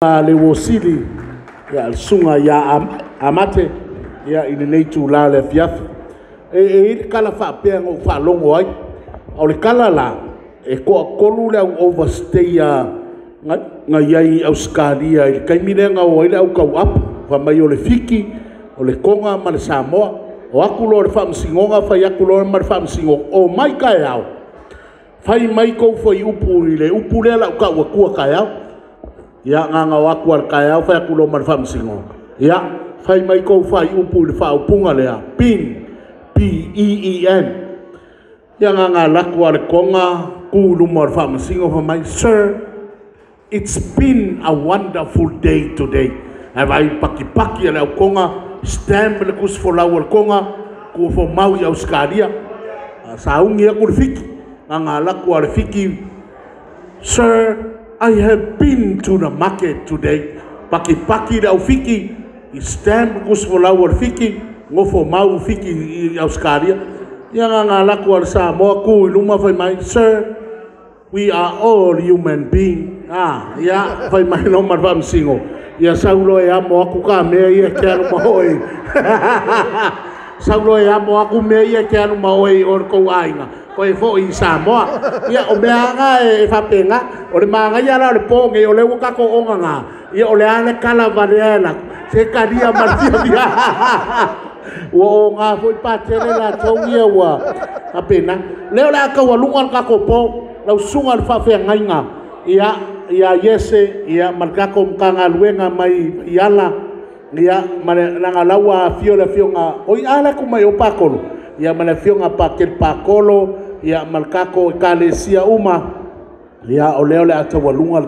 Le uosili ia le susuga ia Amate ia i lenei itula o le afiafi. E i ai le tala faapea na ou faalogo ai, o le tala la, e toatolu le au overstayer na i ai i Ausetalia i le taimi lea na o ai le au tau apu, fai mai o le Fiti, o le Toga ma le Samoa. O atu loa i le faamasinoga fai atu loa ma le faamasino, omai taeao, fai mai tou fuaiupu i le upu lea o le a ou tau atua taeao. Ia na ona o atu lava i le taeao fai atu loa ma le faamasino, ia, fai mai tou faaiupu i le faaupuga lea, pin, P-E-E-N. Ia na ona alu atu lava o le Toga tu i luma o le faamasino fai mai, "Sir, it's been a wonderful day today." Ae vaai i le patipati a le au Toga, stamp le tusi folau a le Toga, tuufomau i Ausetalia. Sauni atu le Fiti, na ona alu atu lava o le Fiti, "Sir, I have been to the market today." Patipati le au Fiti, stamp le tusi folau a le Fiti, nofo mau Fiti i Ausetalia. Ia na ona alu atu lava o le Samoa tu i luma fai mai, "Sir, we are all human being." Ah, ia, fai mai loa ma le faamasino, ia sau loa e amo atu ta mea ia e te alu ma oe. Sau loa e amo atu mea ia e te alu ma oe i o le tou aiga, koe foi i Samoa. Ia, o mea lava e faapena. O le manaia la o le po nei, o lea ua tatou ogaga, ia o le a le tala valea e alu atu, se talia ma le fiafia. Ua oga foi patele latou ia ua faapena. Lea o le a taualuga le tatou po, lau susuga i le faafeagaiga, ia, ia Iese, ia ma le tatou Matagaluega mai i ala, ia, ma le leaga o la ua afio le afioga, oi a la e tu mai o Patolo, ia ma le afioga Patele Patolo, ia ma le tatou ekalesia uma, ia o lea o le a taualuga le